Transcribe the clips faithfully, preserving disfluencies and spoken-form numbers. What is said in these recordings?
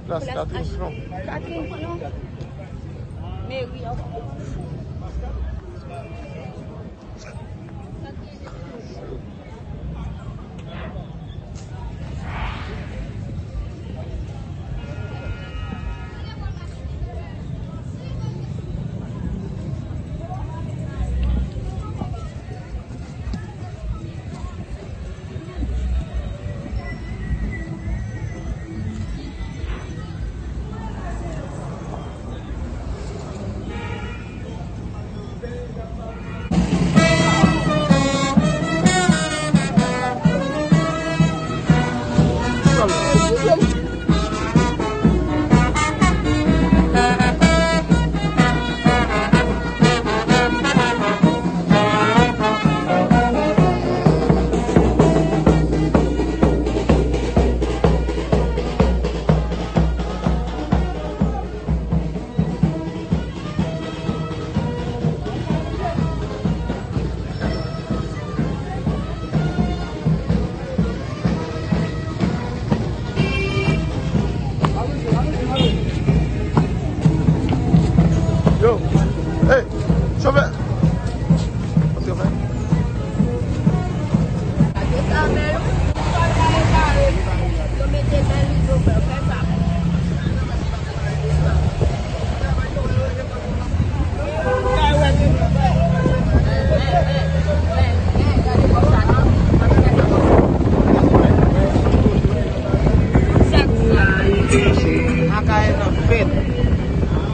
Plas Catherine Flon. Catherine Flon. Meri an. Yo, hey, chofè. Akayè nan fèt.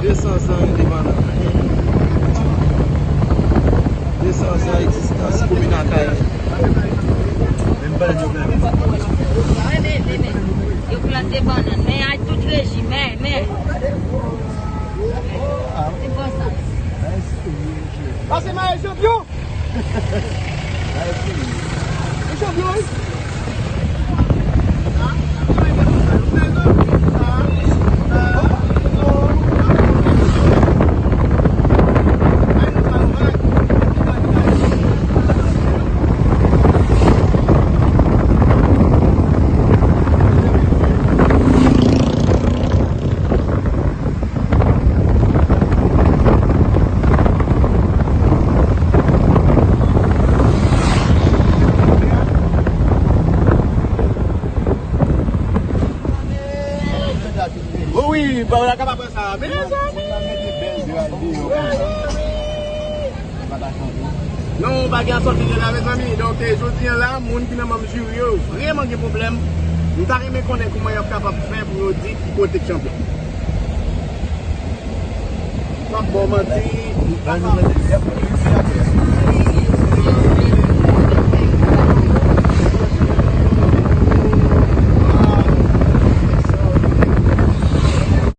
De san zan endepandans. De san zan egzistans komin Akayè. Men, men, men, men. Yo plante bannann, men ay tout rejim, men, men. Se bon sa. Pase mayi chanpyon. Li chanpyon, wi. O wi, ba la ka pa pran sa. Mezanmi. Non, bagay a sòti de la, mezanmi. Donk, eh, jodi a la, moun ki nan manm jiri yo, yo vrèman gen pwoblèm. M ta renmen konnen kòman y ap kapab fè pou yo di ki kote k chanpyon. M ap ba w manti.